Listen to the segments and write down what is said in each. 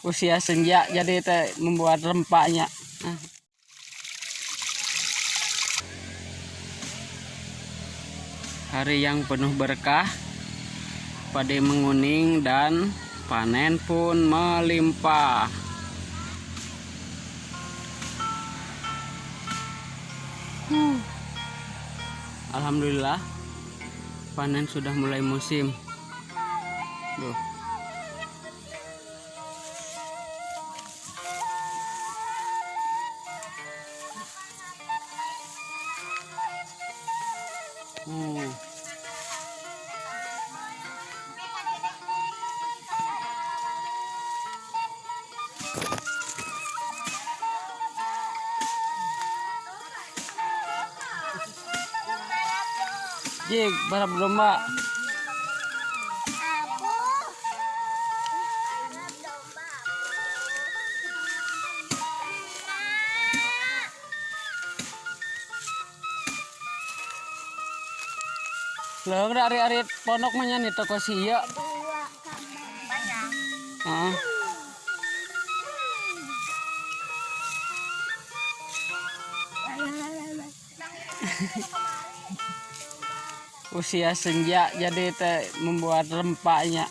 Usia senja jadi teh membuat rempahnya. Hari yang penuh berkah, padi menguning dan panen pun melimpah. Alhamdulillah, panen sudah mulai musim. Duh. Jig, balap domba. Abu. Balap domba. Mak. Leuh ari-ari pondok mah nya di toko sia. Dua kambang. Banyak. Heeh. Usia senja jadi teh membuat rempahnya.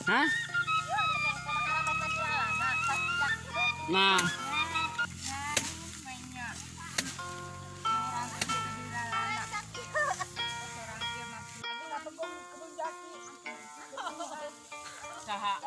Hah? Nah, saha?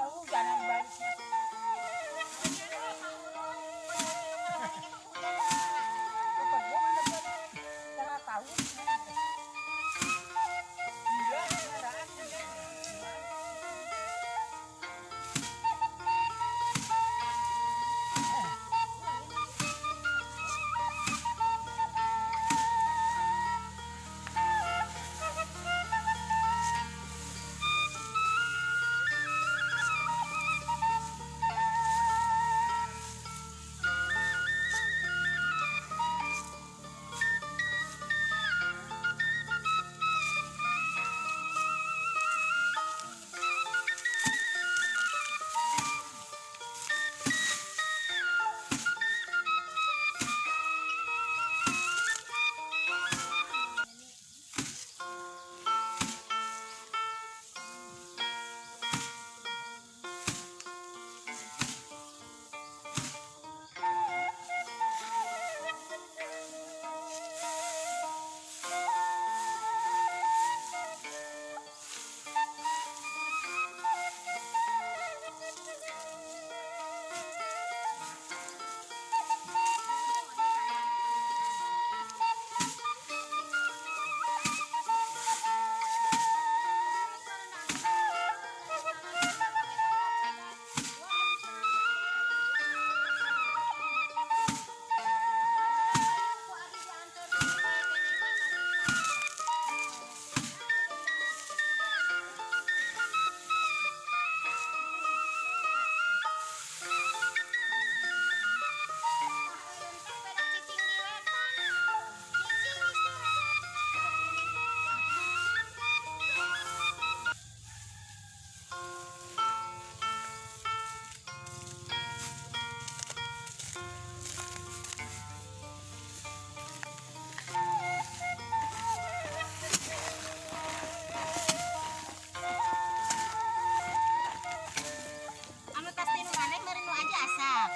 Anu tas tinu aneh meureun nu aja asak.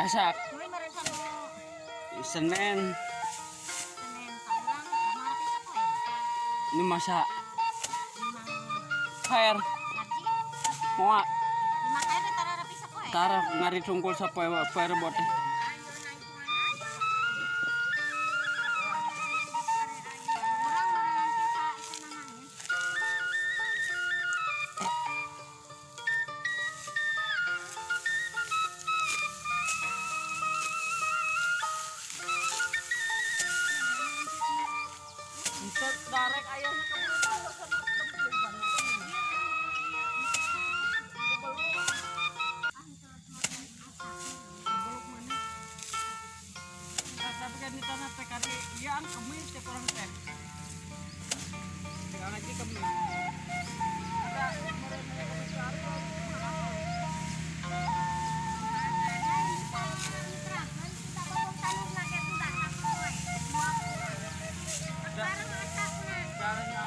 Asak. Mulai meureun sanu Senin. Senin ka urang kamari sapoe. Ini masa. Hair. Moa. Lima hair tara rapi sapoe. Tara ngarit sungkul sapoe poe rebot. Urang barengan kita senangan. Bisa darek ayahnya keburu sama Tapi kan di tanah TKD, iya ang kemis cek orang teh. Tinggal aja kemis. Ada mereka kemis apa? Darahnya.